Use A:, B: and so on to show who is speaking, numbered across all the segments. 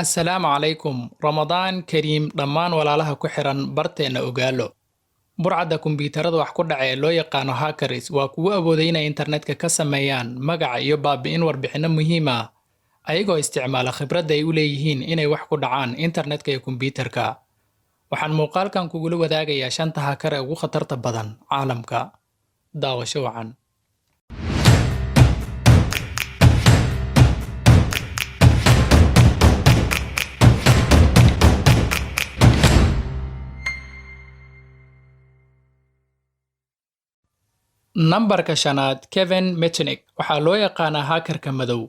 A: Assalaamu calaykum, Ramadaan kariim dhammaan walaalaha ku xiran barteenna Ogaalo. Burcadda kumbiyuutarada wax ku dhaca ee loo yaqaano hackers waa kuwo awooday inay internetka ka sameeyaan magaca iyo baabi'in warbixinno muhiim ah, ayagoo isticmaala khibradda ay u leeyihiin inay wax ku dhacaan internetka iyo kumbiyuutarka. Waxaan muuqaalkan kugula wadaagayaa shanta hacker ee ugu khatarta badan caalamka. Daawasho wacan. Nambarka shanaad, Kevin Mitnick, waxaa loo yaqaanaa hackerka madow.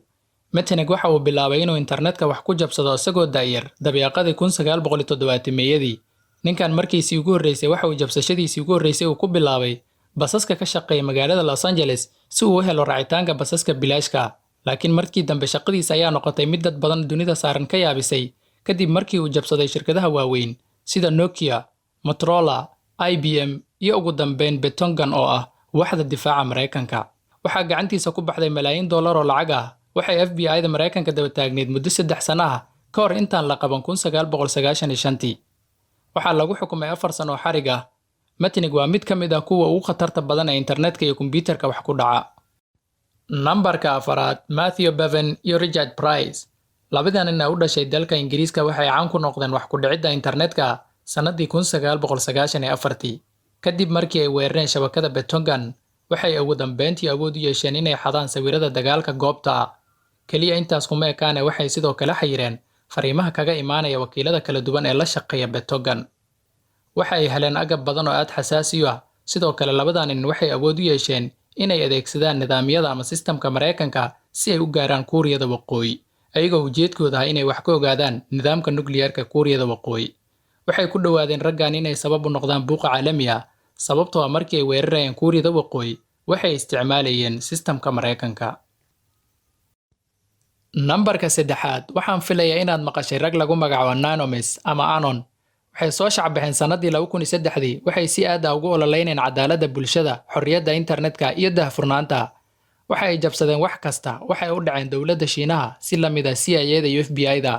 A: Mitnick waxa uu bilaabay inuu internetka wax ku jabsado isagoo da'yar dabeeqadii 1970-meeyadii. Ninkan markiisii ugu horreysay waxa uu jabsashadiisii ugu horreysay uu ku bilaabay basaska ka shaqeeya magaalada Los Angeles si uu u helo raacitaanka basaska bilaashka. Laakiin markii dambe shaqadiisa ayaa noqotay mid dad badan dunida saaran ka yaabisay, kadib markii uu jabsaday shirkadaha waaweyn sida Nokia, Motorola, IBM iyo ugu dambeyn Pentagon oo ah waaxda difaaca Maraykanka. Waxaa gacantiisa ku baxday malaayiin dollar oo lacag ah. Waxay FBI-da Maraykanka daba taagneyd muddo 3 sano ah ka hor intaan la qaban 1995-tii. Waxaa lagu xukumay 4 sano oo xarig ah. Mitnick waa mid ka mid ah kuwa ugu khatarta badan ee internetka iyo kumbiyuutarka wax ku dhaca. Nambarka afaraad, Matthew Bevan iyo Richard Price. Labadan nin ee u dhashay dalka Ingiriiska waxay caan ku noqdeen wax ku dhicidda internetka sannadii 1994-tii. Kadib markii ay weerareen shabakada Pentagon, waxay ugu dambeyntii awood u yeesheen inay xadaan sawirada dagaalka goobta. Keliya intaas kuma ekaane, waxay sidoo kale xayireen fariimaha kaga imaanaya wakiilada kala duwan ee la shaqeeya Pentagon. Waxa ay heleen agab badan oo aad xasaasi u ah. Sidoo kale labadan nin waxay awood u yeesheen inay adeegsadaan nidaamyada ama sistamka Maraykanka si ay u gaaraan Kuuriyada Waqooyi, ayagoo ujeedkooda ah inay wax ka ogaadaan nidaamka nukliyeerka Kuuriyada Waqooyi. Waxay ku dhowaadeen raggan inay sabab u noqdaan buuqa caalami ah, sababtoo ah markii ay weerarayeen Kuuriyada Waqooyi waxay isticmaalayeen sistamka Maraykanka. Nambarka saddexaad, waxaan filayaa inaad maqashay rag lagu magacaabo Anonymous ama Anon. Waxay soo shacbaxeen sannadii 2003-dii. Waxay si aad ah ugu ololeynayeen cadaaladda bulshada, xorriyadda internetka iyo daahfurnaanta. Waxa ay jabsadeen wax kasta. Waxay u dhaceen dowladda Shiinaha si la mid ah CIA-da iyo FBI-da.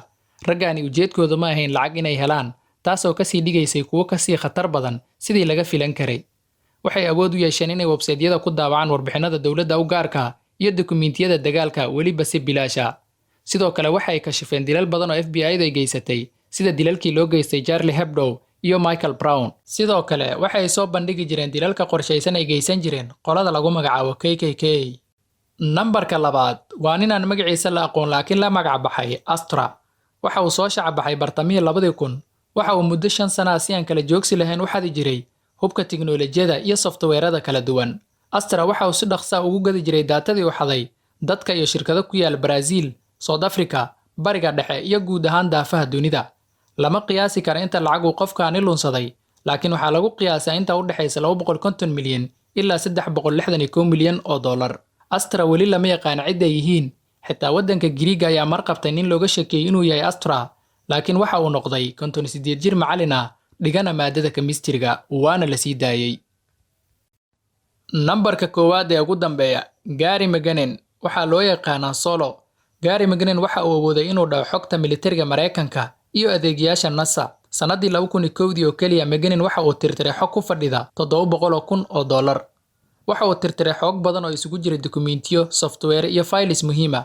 A: Raggaani ujeedkoodu ma ahayn lacag inay helaan, taasoo kasii dhigaysay kuwo kasii khatar badan sidii laga filan karay. Waxay awood u yeesheen inay websaytyada ku daawacaan warbixinada dowladda u gaarka iyo dukumiintiyada dagaalka, weliba si bilaasha. Sidoo kale waxa ay kashifeen dilal badan oo FBI-da ay geysatay, sida dilalkii loo geystay Charlie Hebdo iyo Michael Brown. Sidoo kale waxa ay soo bandhigi jireen dilalka qorshaysan ay geysan jireen qolada lagu magacaabo KKK. Nambarka labaad waa ninaan magaciisa la aqoon laakiin la magac baxay Astra. Waxa uu soo shacbaxay bartamihii 2000. Waxa uu muddo 5 sana ah si aan kala joogsi lahayn u xadi jiray hubka tiknoolajiyada iyo softweerada kala duwan. Astra waxa uu si dhaqsa ugu gadi jiray daatadii uu xaday dadka iyo shirkado ku yaal Brazil, South Africa, Bariga Dhexe iyo guud ahaan daafaha dunida. Lama qiyaasi kara inta lacag uu qofkaani lunsaday, laakiin waxaa lagu qiyaasaa inta u dhexaysa 250 milyan ilaa 361 milyan oo dollar. Astra weli lama yaqaan cid ay yihiin. Xitaa waddanka Giriiga ayaa mar qabtay nin looga shakeeyey inuu yahay Astra, laakiin waxa uu noqday 58 jir macallin ah dhigana maadada kemistriga, waana la sii daayey. Nambarka koowaad ee ugu dambeeya, Gary McKinnon, waxaa loo yaqaanaa Solo. Gary McKinnon waxa uu awooday inuu dhaco xogta militariga Maraykanka iyo adeegayaasha NASA. Sannadii 2001-dii oo keliya, McKinnon waxa uu tirtiray xog ku fadhida 700,000 oo dollar. Waxa uu tirtiray xog badan oo isugu jira dukumiintiyo, software iyo files muhiim ah.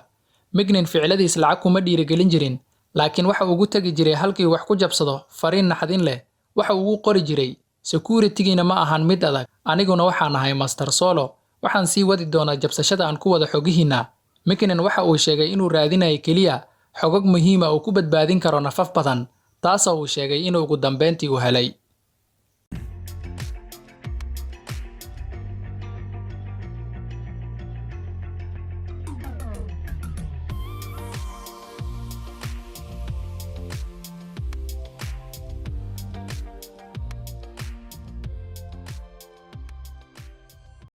A: McKinnon ficiladiis lacag kuma dhiirigelin jirin, laakiin waxa uu ugu tagi jiray halkii wax ku jabsado fariin naxdin leh. Waxa uu ugu qori jiray: "Security-giina ma ahan mid adag, aniguna waxaan ahay Master Solo. Waxaan sii wadi doonaa jabsashada aan ku wada xogihiina." McKinnon waxa uu sheegay inuu raadinayo keliya xogag muhiim ah oo ku badbaadin karo nafaf badan, taasoo uu sheegay inuu ugu dambeyntii u helay.